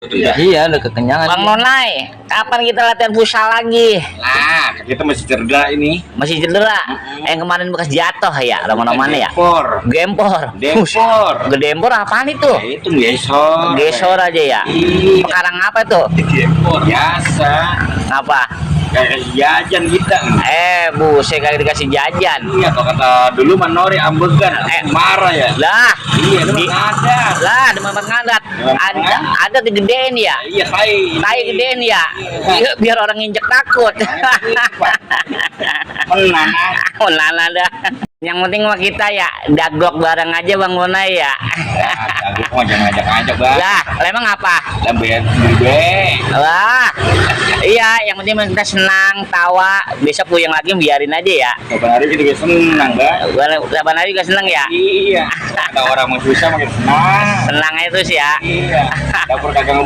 Iya, udah kekenyangan. Bang Nonai, kapan kita latihan futsal lagi? Nah, kita masih cedera ini. Masih cedera? Yang kemarin bekas jatuh ya, mana ya? Dempor. Gempor. Dempor. Gedempor apaan itu? Ya, itu gesor. Gesor aja ya. Iya. Sekarang apa tuh? Dempor. Biasa. Apa? Kayak jajan kita. Buset kali dikasih jajan. Iya, kalau kata dulu Manori ambegan, marah ya. Lah, Iya, lu ada. lah di Mamat Ngadat. Ada digedein ya. Iya, Tai gedein ya. Biar orang injek takut. Menang. Menang ada. Yang penting mah kita ya daglok bareng aja Bang Nonai ya. Aku mau jangan ngajak-ngajak, Bang. Lah, emang apa? Lambean gede. Lah, iya, yang penting kita senang, tawa, besok puyeng lagi biarin aja ya. Kapan hari kita juga senang, Bang. Kapan hari juga senang ya. Iya. Ada orang mau susah makin senang. Senang itu sih ya. Iya. Dapur kagak